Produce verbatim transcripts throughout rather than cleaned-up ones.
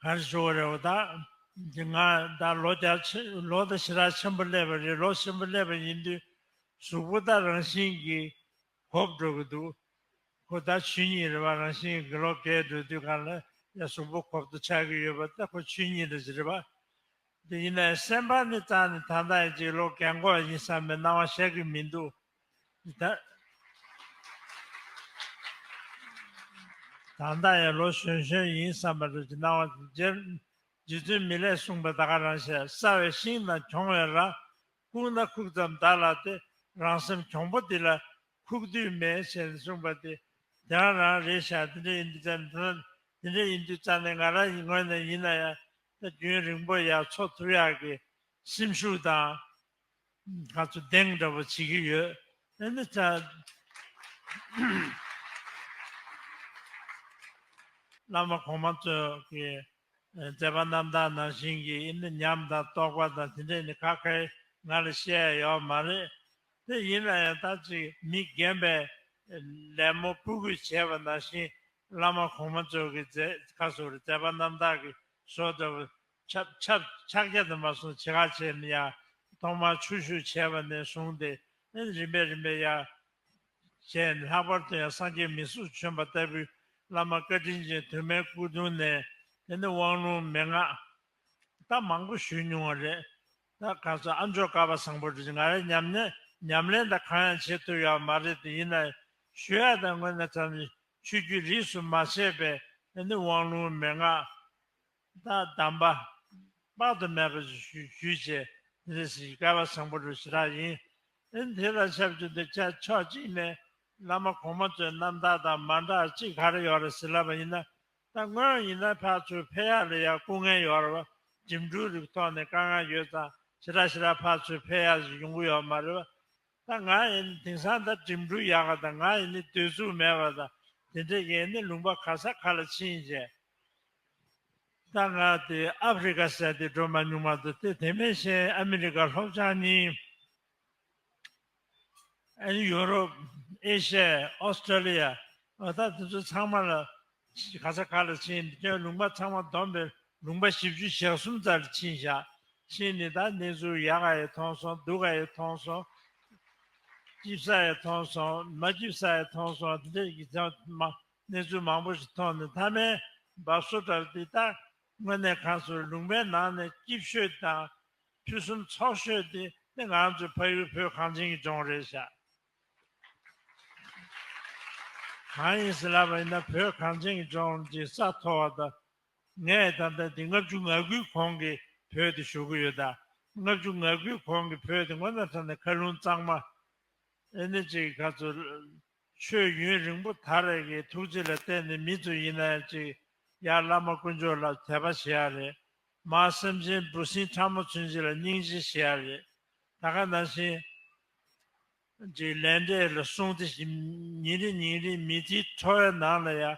ག་རེ་ཞུ་བ་རེད་བ། ད་ང་ད་ལོ་བརྒྱ་ཆེ་ལོ་ད་ཞེ་དྲག་ཆེན་པོ་སླེབས་པ་རེད། ལོ་ཆེན་པོ་སླེབས་པ་ཡིན་དུས་གཟུགས་པོ་ད་རང་བཞིན་གྱིས་འགོག་འགྲོ་གི་འདུག་ཁོ་ད་ཆོས་ཉིད་རེད་བ། རང་བཞིན་གྱིས་ལོ་རྒས་འགྲོ་དུས་གང་ལ་ཡ་གཟུགས་པོ་འགོག་ཏུ་ཆགས་ཀྱི་ཡོད་པ་ད་ཁོ་ཆོས་ཉིད་རེད་ཟེར་བ། དེ་ཡིན་ནའི་སེམས་པ་ནི་རྩ་ནས་ད་ལྟ་ཡི་ཅིག་ལོ་རྒན་འཁོགས་ཡིན་བསམ་པའི་སྣང་བ་ཤར་གྱི་མི་འདུག་ད་ད་ལྟ་ཡང་ལོ་གཞོན་གཞོན་ཡིན་བསམ་པ་འདྲ་ཅིག་སྣང་བ་རྗེ་རྗེ་བཙུན་མི་ལས་གསུངས་པ་ད་ག་རང་བཤད། སྲ་བའི་ཤིང་དང་གྱོང་བའི་ར། ཁུག་ན་ཁུག་ཙམ་བདག་ལ་སྟེ། རང་སེམས་གྱོང་པོ་འདི་ལ་ཁུག་དུས་མེད་ཅེས་གསུངས་པ་དེ་དེ་རང་རང་རེད་ཤག་དེ་འདྲ་ཡིན་དུས་ཙང་དེ་འདྲ་ཡིན་དུས་ཙང་ནས་ང་རང་ཡི་ངོས་ནས་ཡིན་ན་ཡང་ད་རྒྱུན་རིང་པོ་ཡར་འཚོ་ཐུབ་ཡག་གི་སེམས་ཤུགས་དང་ང་ཚོ་གདེང་འདྲ་པོ་བྱེད་ཀྱི་ཡོད། ཨ་ནི་ད་བླ་མ་གོང་མ་ཚོ་གི་མཛད་པ་རྣམ་ཐར་ནང་བཞིན་གྱི་ཨ་ནི་ཉམས་དང་རྟོགས་པ་དང་དེ་འདྲས་ནི་ཁ་ཁའི་ང་ལ་བཤད་ཡ་ཡོད་མ་རེད། དེ་ཡིན་ན་ཡང་ད་ཅིག་མི་རྒན་པའི་ལད་མོ་ཕྲུ་གུས་བྱས་པ་ནང་བཞིན་བླ་མ་གོང་མ་ཚོ་གི་མཛད་ཁ་སོ་རེ་མཛད་པ་རྣམ་དག་གི་བཟོ་ལྟ་བུ་ཆབ་ཆབ་ཕྱག་རྒྱ་དུ་མ་སོང་བྱེ་ཁ་བྱས་ནས་ཡང་ཐོག་མར་ཆུ་བཞུར་བྱས་པ་ནས་བཟུང་སྟེ་རིམ་པས་རིམ་པས་ཡང་བྱས་ནས་ལྷག་པར་དུ་ཡང་སངས་རྒྱས་མི་གཟུགས་བྱོན་པ་ལྟ་བུའི་བླ་མ་བཀའ་དྲིན་ཅན་དུ་མའི་སྐུ་གདུང་ནས་དེ་ནས་དབང་ལུང་མན་ངག་ད་མང་པོ་ཞུས་མྱོང་བ་རེད། ད་ག་ཚོད་ཨ་མཆོག་ཀ་པ་བཟང་པོ་འདྲ་ཅིག་ང་རང་ཉམས་ལེན་ཉམས་ལེན་ད་གང་ཡང་བྱེད་ཐུབ་ཡོད་མ་རེད། དེ་ཡིན་ན་ཞུ་ཡ་དང་དངོས་གནས་དྲང་ནས་ཆོས་བརྒྱུད་རིས་སུ་མ་ཆད་པའི་ཨ་ནི་དབང་ལུང་མན་ངག་ད་གདམས་པ་དཔག་ཏུ་མེད་པ་ཞིག་ཞུས་བྱས་འདི་ཞིག་ཀ་པ་བཟང་པོ་འདྲ་ཞེ་དྲག་ཡིན། ཨ་ནི་དེ་ལ་ཆབས་ཅིག་ཏུ་ཆ་ཕྱོགས་གཅིག་ནས་བླ་མ་གོང་མ་ཚོའི་རྣམ་ཐར་དང་མ་འདྲ་གཅིག་ག་རེ་ཡོད་རེད་ཟེར་ལབ་པ་ཡིན་ན། ད་སྔོན་ཡིན་ན་ཕར་ཚུར་ཕེབས་ཡག་ལ་ཡང་སྐུ་ངལ་ཡོད་རེད་བ། འགྲིམ་འགྲུལ་རིགས་ཐོག་ནས་དཀའ་ངལ་ཡོད་ཙང་ཞེ་དྲག་ཞེ་དྲག་ཕར་ཚུར་ཕེབས་ཡག་ཞིག་ཡོང་གི་ཡོད་མ་རེད་བ། ད་ང་ཡིན་དེང་སང་ད་འགྲིམ་འགྲུལ་ཡག་ག་ད་ང་ཡིན་ནི་སྡོད་ཚུགས་མེད་པ་ད་དེ་འདྲས་ཀྱི་ནི་ལུང་པ་ག་ས་ག་ལ་ཕྱིན་བྱས། ད་ང་དེ་ཨ་ཧྥེ་རི་ཀ་ཟེར་དེ་འགྲོ་མ་མྱོང་མ་འདུག་དེ་དེ་མིན་གཞན་ཨ་མི་རི་ཀ་སློབ་སྦྱོང་གཉིས། ཨ་ནི་ཡོ་རོབ། ཨེ་ཤ་ཡ། ཨོ་སི་ཀྲོ་ལི་ཡ། འོ་ད་དེ་ཚོ་ཚང་མ་ལ་ག་ས་ག་ལ་ཕྱིན་ཁྱོད་ལུང་པ་ཚང་མ་བསྡོམས་པས་ལུང་པ་བཞི་བཅུ་ཞེ་གསུམ་ཙམ་ལ་ཕྱིན་བཞག་ཕྱིན་ནས་ད་གནས་ཚུལ་ཡག་ག་ཡི་མཐོང་སོང་། སྡུག་ག་ཡི་མཐོང་སོང་། སྐྱིད་ས་ཡི་མཐོང་སོང་། མ་སྐྱིད་ས་ཡི་མཐོང་སོང་། དེ་འདྲ་ཡི་ཚང་མ་གནས་ཚུལ་མང་པོ་ཞིག་མཐོང་ནས་མཐའ་མའི་འབབ་སོ་འདྲ་འདི་ད་དངོས་གནས་གང་སོང་ལུང་པའི་ནང་ནས་སྐྱིད་ཤོས་དང་། ཕུན་སུམ་ཚོགས་ཤོས་དེ་ནི་ང་ཚོའི་ཕ་ཡུལ་བོད་གངས་ཅན་གྱི་ལྗོངས་རེད་ཤག་གང་ཡིན་ཟེར་ལབ་པ་ཡིན་ན་བོད་གངས་ཅན་གྱི་ལྗོངས་ཀྱི་ས་མཐོ་བ་དང་། ངས་ད་ལྟ་འདི་ལྔ་བཅུ་ང་དགུའི་གོང་གི་བོད་དེ་ཞུ་གི་ཡོད། ད་ལྔ་བཅུ་ང་དགུའི་གོང་གི་བོད་དེ་དངོས་གནས་དྲང་གནས་མཁའ་རླུང་གཙང་མ། ཨེ་ནི་ཅིག་ག་ཚོད། ཆོས་ཡུན་རིང་པོ་དར་བའི་གི་ཐུགས་རྗེ་ལ་བརྟེན་ནས་མི་ཚོ་ཡིན་ན་ཡང་ཅིག་ཡར་བླ་མ་དཀོན་མཆོག་ལ་དད་པ་བྱེད་ཡ་རེད། མར་སེམས་ཅན་འབུ་སྲིན་ཕྲ་མོ་ཚུན་ཆད་ལ་སྙིང་རྗེ་བྱེད་ཡ་རེད། ད་ག་ནང་བཞིན་ཅིག་ལས་འབྲས་ལ་སྲུང་སྟེ་ཉིན་རེ་ཉིན་རེ་མི་ཚེའི་འཚོ་བའི་ནང་ལ་ཡང་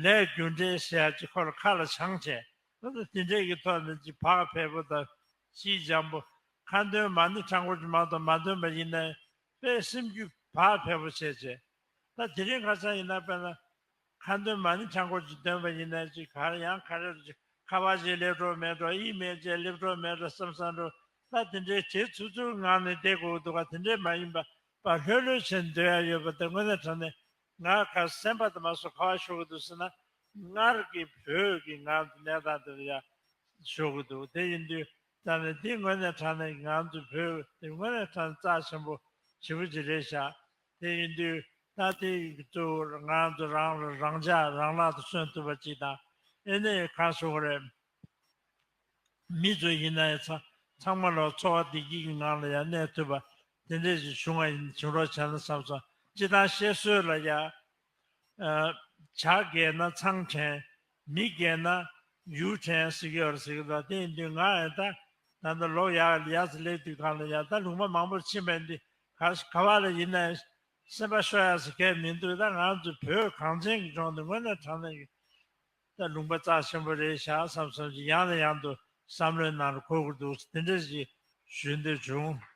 ལས་རྒྱུ་འབྲས་ཟེར་ཡ་ཅིག་ཁོ་ལ་ཁ་ལ་བྱང་བྱས། ད་ལྟ་དེ་འདྲས་ཀྱི་ཐོག་ནས་ཅིག་བག་ཕེབས་པོ་དང་། ཤིས་འཇམ་པོ། ཁ་འདོན་མ་ཎི་ཕྲེང་སྐོར་གྱི་མ་གཏོགས་མ་འདོན་པ་ཡིན་ན་དཔེ་སེམས་རྒྱུད་བག་ཕེབས་པོ་བྱས་བྱས། ད་དེ་རིང་ཁ་སང་ཡིན་ན་དཔེར་ན་ཁ་འདོན་མ་ཎི་ཕྲེང་སྐོར་གྱི་འདོན་པ་ཡིན་ན་ཅིག་ག་རེ་ཡང་ག་རེ་ཅིག་ཁ་པར་ཅིག་སླེབས་འགྲོ་མེད་འགྲོ། ཨི་མེལ་ཅིག་སླེབས་འགྲོ་མེད་འགྲོ་བསམ་བསམ་འགྲོ། ད་དེ་འདྲའི་བྱེད་ཚུལ་ཚུལ་ངང་ནས་བསྡད་དགོས་འདུག་ག་དེ་འདྲས་མ་ཡིན་པ་ཕར་ལྷོད་ལྷོད་བྱས་འདོན་ཡ་ཡོད་པ་དེ་དངོས་གནས་དྲང་གནས་ང་ག་སེམས་པ་དུ་མ་སོ་ག་བ་ཤོར་གི་འདུག་ཟེར་ན། སྔར་གྱི་བོད་ཀྱི་ང་ཚོ་གནས་སྟངས་དེ་ལ་ཡ་ཤོར་གི་འདུག་དེ་ཡིན་དུས་ད་ནི་འདི་དངོས་གནས་དྲང་གནས་ང་ཚོ་བོད་དེ་དངོས་གནས་དྲང་གནས་རྩ་ཆེན་པོ་ཞེ་པོ་ཅིག་རེད་ཤག་དེ་ཡིན་དུས་ད་དེ་གཙོ་བོར་ང་ཚོ་རང་ལ་རང་ཅག་རང་ལག་ཏུ་སོན་ཐུབ་པ་ཅིག་དང་། ཨེ་ནས་གང་ཞུ་དགོས་རེད། མི་ཚོ་ཡིན་ན་ཡང་ཚང་ཚང་མ་ལ་འཚོ་བ་བདེ་སྐྱིད་ཀྱི་ངང་ལ་ཡང་གནས་ཐུབ་པ་དེ་འདྲས་ཞིག་བྱུང་བ་ཡིན་བྱུང་རོགས་བྱས་ན་བསམ་སོང་། སྤྱིར་བཏང་བཤད་སྲོལ་ལ་ཡང་། ཨ། བྱ་རྒས་ན་ཚང་དྲན། མི་རྒས་ན་ཡུལ་དྲན་ཟེར་གྱི་ཡོད་རེད་ཟེར་གྱི་འདུག་དེ་ཡིན་དུས་ང་ཡང་ད་ད་ལྟ་ལོ་ཡག་ཡག་ཙམ་སླེབས་དུས་གང་ལ་ཡང་ད་ལུང་པ་མང་པོར་ཕྱིན་པ་ཡིན་དུས་ག་ག་བ་ལ་ཡིན་ན་ཡང་སེམས་པ་ཤོར་ཡག་ཟེར་མཁན་མི་འདུག་ད་ང་ཚོ་བོད་གངས་ཅན་གྱི་ལྗོངས་འདི་དངོས་གནས་དྲང་གནས་ཀྱི་ད་ལུང་པ་རྩ་ཆེན་པོ་རེད་ཤག་བསམ་བསམ་ཞིག་ཡང་ནས་ཡང་དུ་བསམ་བློའི་ནང་ལ་འཁོར་གྱི་འདུག་དེ་འདྲ་ཞིག་ཞུ་འདོད་བྱུང་།